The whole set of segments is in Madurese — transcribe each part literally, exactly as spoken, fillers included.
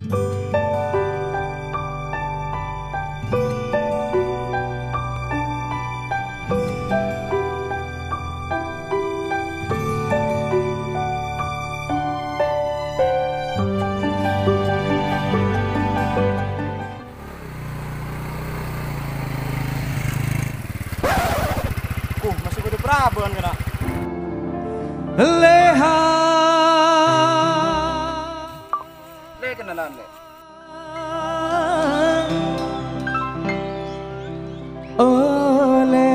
Kuh, masih pada peraban kena. Leha. Le, kenalan, le. Oleha.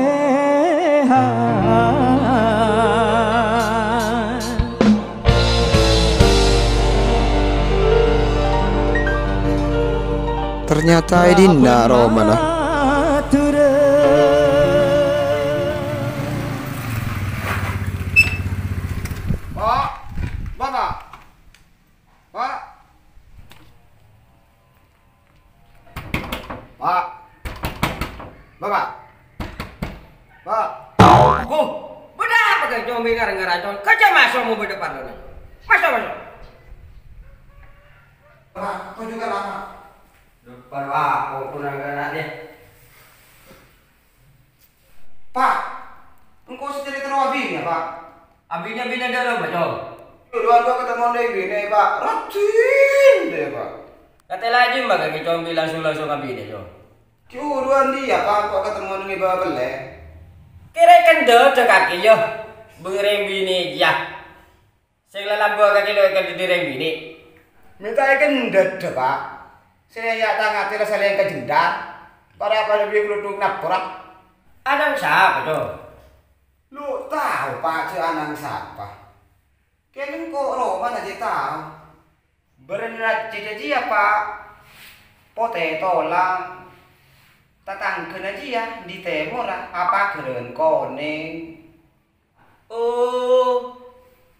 Ternyata è dinna' romana. Pak, Bapak. Pak. Pak. Bapak. Pak. Ko, bâdâ apa, Kè? Combi ngara-ngara, Con. Kèng maso' mon bâdâ parlona. Maso', maso'. Pak, toju' ka lama. Depan, Pak. Ko, kurang kena deh. Pak, engko' sè carèta rowa abinè, Pak. Abinè, abinè dâlem, Cong. Duluan kok ketemu neng binè, Pak. Rajin deh, Pak. Kate laju maka Cong bilang langsung-langsung abinè, Cong. Duluan dia, Pak, kok ketemu neng iba pelle. Kere kendha dhâ kakè, ya. Bengeng binè, ya. Sè lalambâ kakè lo èkendhâ rèng binè. Mènta èkendhâ, Pak. Sè ya' tang atè la salèng kajendhâ. Para-para bi' gluduk napora. Ana'na sapa, Cong? Lo' tao, Pak, jhâ' ana'na sapa. Kèng engko' romana jhâ' tao. Bârâmma jhâ' jiyâ, Pak. Potè tolang. Tatangghâna jiyâ, di tèmorra, apa ghârân konèng. Oh,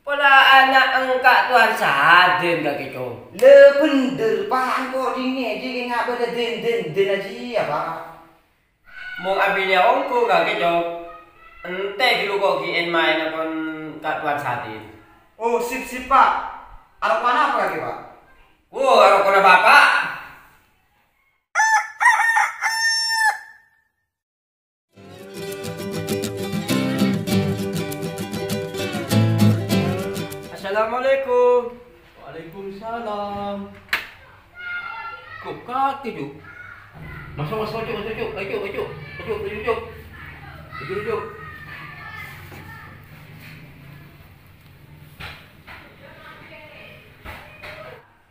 pola ana' engka' Towan Sadin kakè, Cong. Lè bhender, Pak. Engko' dingngè, dingngè ngabâlâ den-den-den jiyâ, Pak. Mon abinè ongghu kakè, Cong. Ènte' ghâllu ko' ghi' en-maèna pon ka' Towan Sadin. Oh, sip-sip, Pak. Aroko'na apa kakè, Pak? Wo, aroko'na Bapak. Assalamualaikum. Waalaikumsalam. Kok kaki, Cuk? Masuk, masuk, Cuk, masuk, Cuk. Ayo, Cuk, ayo, Cuk. Ayo, Cuk, ayo, Cuk. Ayo, Cuk.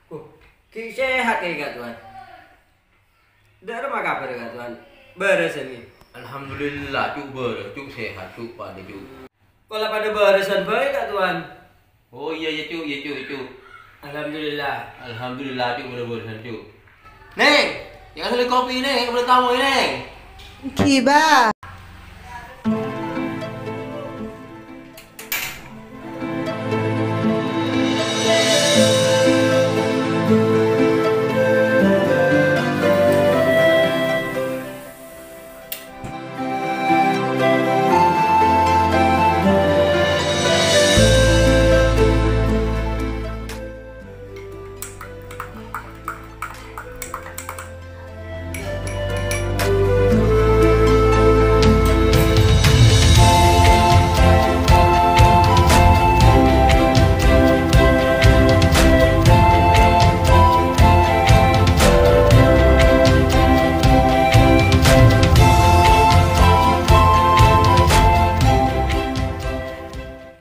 Kok, ghi' sehat kèya, Tuan? Dâ'remma kabhârra, Ka' Towan? Bârâs, ghi? Alhamdulillah, Cuk, bârâs, Cuk, sehat, Cuk, padâ, Cuk. Pola padâ bârâsân bhâi, Ka' Towan? Oh, iyâ, iyâ, Cuk, iyâ, Cuk, Cuk. Alhamdulillah. Alhamdulillah, Cuk, padâ bârâsân, Cuk. Neng, ya' kasali kopi, Neng, bâdâ tamoy, Neng. Èngghi, Bâ.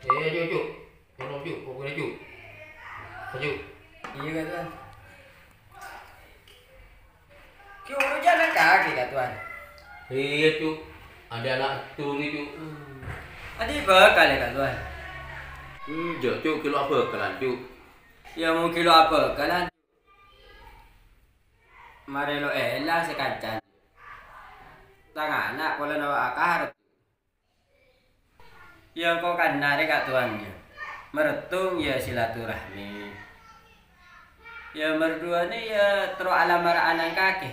Eh, ayo, Cuk. Tolong, Cuk, pokokna, Cuk. Maju. Iyâ, Ka' Towan. Ki, ulu jhâ' neng kakè, Ka' Towan. Iyâ, Cuk. Adâ' ana' turi, Cuk. Andi' bhâkal, yâ, Ka' Towan? Enjâ', Cuk, ghâllu abhâkalan, Cuk. Yâ, mon ghâllu abhâkalan. Marè lo' èlang sakancana. Tang ana' pola nawa' akaharep. Yâ, engko' kan arè, Ka' Towan, yâ. Mèrtong, yâ, silaturahmi. Yâ, mèrdhuwâna, yâ, terro alamar ana' kakè.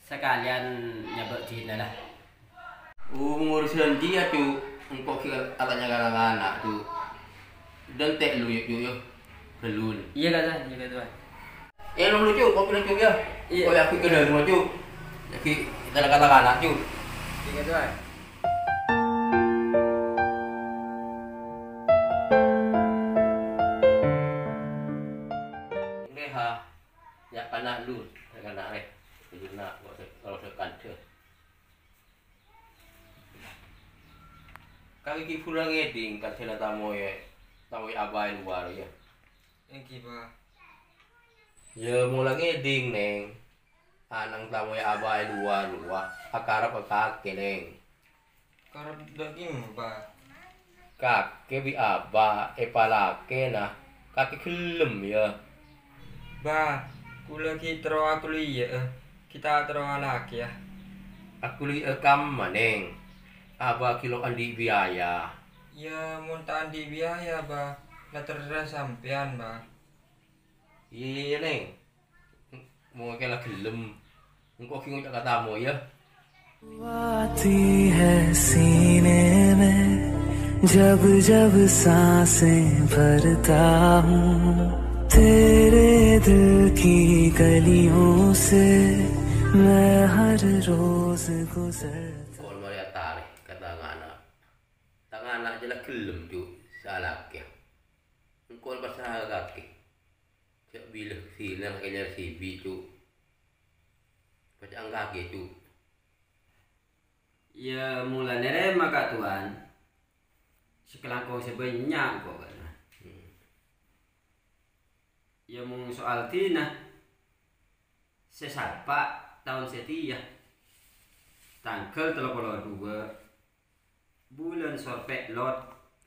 Sakalèyan nyabâ' dinah, la. Oh, ngurusan dia, Cuk. Engko' ghi' ala nyakala ana', Cuk. Dântè' lu, yâ, Cuk, yâ. Ghâllun. Iyâ, Ka' Towan. Iyâ, Ka' Towan. Eh, lu lucu, kopi lucu ya. Iya. Oh, ya, aku kenal lucu. Jadi, kita kata-kata, Cuk. Iya, Tuan. Leha, ya, kana' lu, ya, kana' rè. Lu na', kok se-, kalau sekante. Kakè ghi' bhuru ngèdhing, kan sè la tamoy, tamoy abâ' è lowar, ya. Èngghi, Bâ. Ya, mola ngèdhing, Nèng. Ana'na tamoy abâ' è lowar rowa, akarep ka kakè, Nèng. Karep dâ' kemma, Bâ? Kakè bi' abâ' èpalakèna, kakè ghellem, ya. Bâ, kaulâ ghi' terro aghuli, ya, ghi' ta' terro alakèya. Aghuli kamma, Nèng? Abâ' ghi' lo' andi' biaya. Ya, mon ta' andi' biaya, Bâ, la terserah sampèyan, Bâ. Iyâ, iyâ, Nèng. Mon kakè la ghellem, engko' ghi' ngoca' ka tamoy, ya. आती है सीने में, जब जब सांसें भरता हूँ, तेरे दिल की गलियों से मैं हर रोज गुजरता. Engko' marè atarè ka tang ana'. Tang ana' jâ la ghellem, Cuk, sè alakèya. Engko' la pasra'a ka kakè. Jhâ' bilâ sè nèng kènyar sibi', Cuk. Paca'na kakè, Cuk. Iyâ, mola narèma, Ka' Towan. Sakalangkong sè bânnya' engko', Ka' Towan. Hmm. Iyâ, mon soal dina, sè salpa' taon satèya. Tangghâl tello polo duwâ'. Bulân Sorpè' Lot,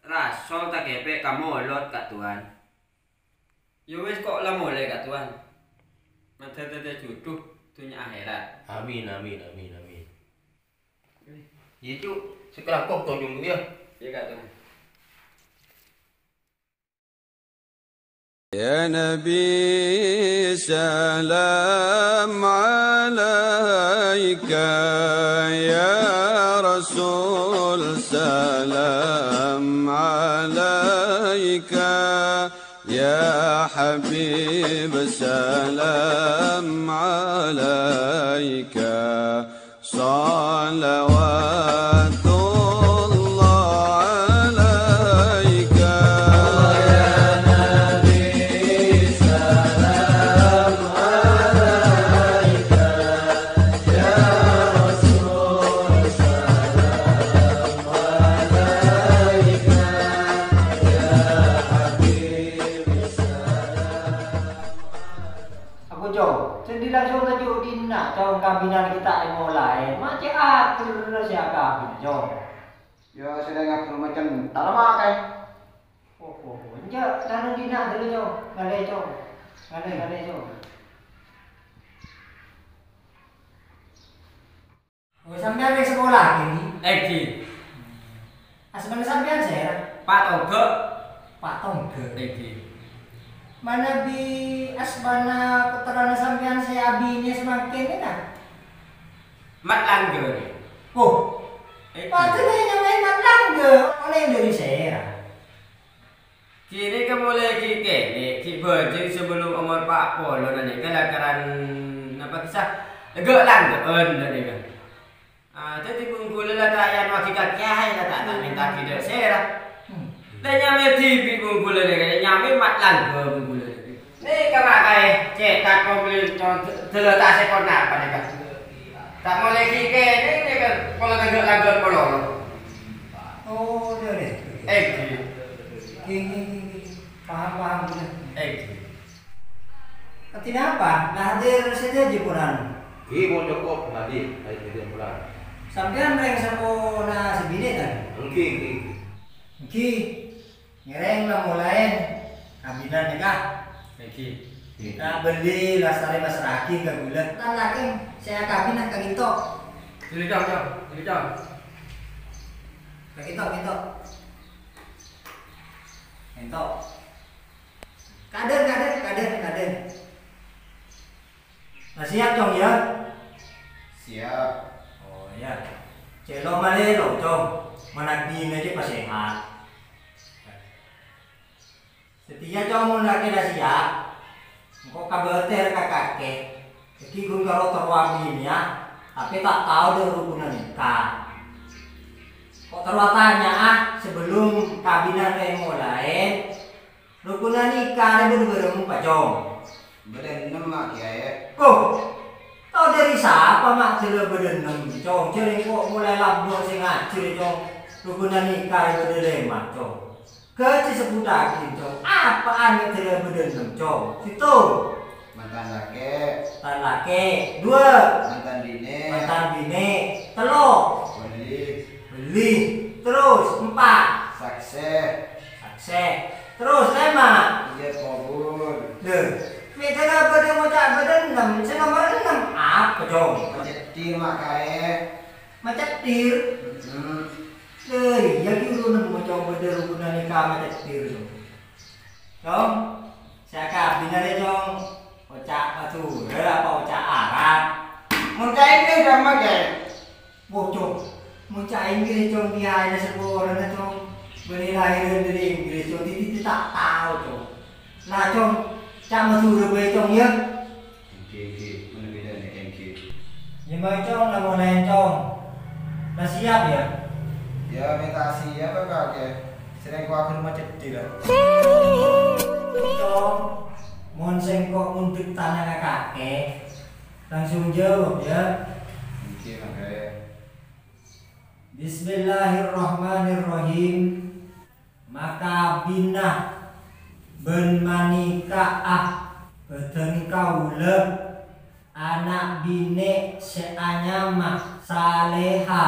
rasol takèpè' ka molod, Ka' Towan. Yâ wis, ko' la molè, Ka' Towan. Mandhâr dhâddhiyâ judhu dhunnya akhèrat. Amin, amin, amin, amin. Iyâ, Cuk. Sakalangkong tojung, yâ. Iyâ, Ka' Towan. يا نبي سلام عليك، يا رسول سلام عليك، يا حبيب سلام عليك. صلوات الله عليك. يا نبي سلام عليك، يا رسول سلام عليك، يا حبيب سلام عليك. Aku, Cong. Sè dilajong ka Cong dinna', Cong, kabinan ghi' ta' èmolaè. Ma' cè' aghâllu sè akabin, Cong. Yâ, sè rèng aghâllu macem, ta' lama kaè. Oh, oh, oh. Enjâ', tanang dinna' dulu, Cong. Ngalè, Cong. Ngalè, ngalè, Cong. Oh, sampèyan rèng sakola kènè'? Èngghi. Asmana sampèyan sèra? Pa' Tongghâ. Pa' Tongghâ. Èngghi. Manabi asmana pottrana sampèyan sè abinè samangkèn nèka? Mat Langgâ. Oh. Èngghi. Padahal nyamaè Mat Langgâ. Ollè dhâri sèra? Ghi' nèka molaè ghi' kènè', ghi' bhâjâng sabellum omor pa' polo nèka lakaran napa kissa? Ghâ' langgâ'ân nèka. Ah, dhâddhi bungkula la ta' èyanowaghi ka kèyaè, la ta', ta' mènta ghi' dhâ' sèra. La nyamaè dhibi' bungkula nèka, nyamaè Mat Langgâ bungkula nèka. Nèka ma' kaè cètak mobil con-, dâlâ ta' sèkon napa nèka. Ta' molaè ghi' kènè' nèka, pola tengghâ' langgâ'ân polo. Oh, iyâ, iyâ. Èngghi. Ghi, ghi, ghi, ghi. Paham, paham, iyâ. Èngghi. Artèna apa? La hadir sadhâjâ polana? Ghi, mon cokop hadir, hadir sadhâjâ polana. Sampèyan rèng sampona sè binè', kan? Èngghi, èngghi, èngghi. Èngghi. Ngèrèng la molaè kabinan nèka. Èngghi. Nèka bellè lastarè massra'aghi ka ghulâ. Tan lakèn sè akabin ka ka'dinto. Sini, Cong, Cong. Sini, Cong. Ka ka'dinto, ka'dinto. Ka'dinto. Kadhâr, kadhâr, kadhâr, kadhâr. Lah, siap, Cong, ya? Siap. Oh, ya. Cè' lo' malè lo', Cong. Managina cè' pasèhat. Satèya, Cong, mon lakè la siap. Engko' kabâtèr ka kakè, dhâggi' ghun karo terro abinèya, tapè ta' tao dhâ' rukunna nika. Engko' terro atanya'a sabellunna kabinan rè molaè, rukunna nika rè bâdâ bârâmpa, Cong? Bâdâ ennem, Ma' Kèyaè. Koh, tao dâri sapa, Ma', jârèya bâdâ ennem, Cong? Jârèya engko' molaè lambâ' sè ngajhâr, Cong. Rukunna nika rè bâdâ lèma', Cong. Ghâjâ sebbhuttaghi, Cong. Apa'an jârèya bâdâ ennem, Cong? Sèttong. Mantan lakè'. Mantan lakè'. Duwâ'. Mantan binè'. Mantan binè'. Tello'. Bellî. Bellî. Terros, empa'. Saksè. Saksè. Terros, lèma'. Ijab kabul. Lè, mè' jârèya bâdâ ngoca' bâdâ ennem, sè nomer ennem apa, Cong? Maceddhir, Ma' Kèyaè. Maceddhir? Hmm. Lè, iyâ ghi' ghun nemmo, Cong, bâdâ rukunna nika maceddhir, Cong. Cong, sè akabin arè, Cong, oca' Madhurâ apa oca' Arab? Mon ca' Inggris, Cong, Ma' Kèyaè. Wo, Cong, mon ca' Inggris, Cong, kèyaèna saporana, Cong. Bânnè lahèran dâri Inggris, Cong, dhâddhi ta' tao, Cong. La, Cong, ca' Madhurâ bhâi, Cong, yâ. Èngghi, èngghi, manabi dâ' nèka èngghi. Yâ, bhâi, Cong, la molaè, Cong. La siap, yâ? Yâ, mè' ta' siap, Kakè. Sèrèng kowa ghun maceddhir, la. Cong, mon sèngko' mondhut tana ka kakè, langsung jawab, yâ. Èngghi, Ma' Kèyaè. Bismillahirrahmanirrahim. Makabinna bân manèka'a bhâdhân kaulâ ana' binè' sè anyama Saleha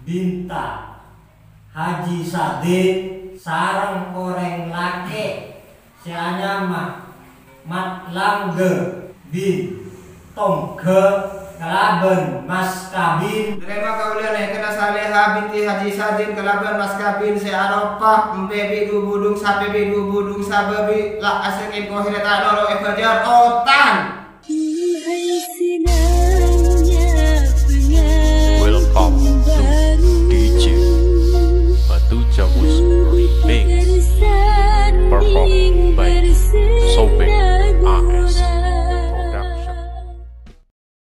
binta Haji Sadin sareng orèng lakè' sè anyama Mat Langga bin Tongga kalabân mas kabin. Narèma kaulâ nèkana Saleha binti Haji Sadin kalabân mas kabin sè aropa embi' bi' du budhung sapè bi' du budhung sabâbi la asèngèn kohèrè ta' noro' èbâjâr otan. Welcome to D J Batu Camus Remix.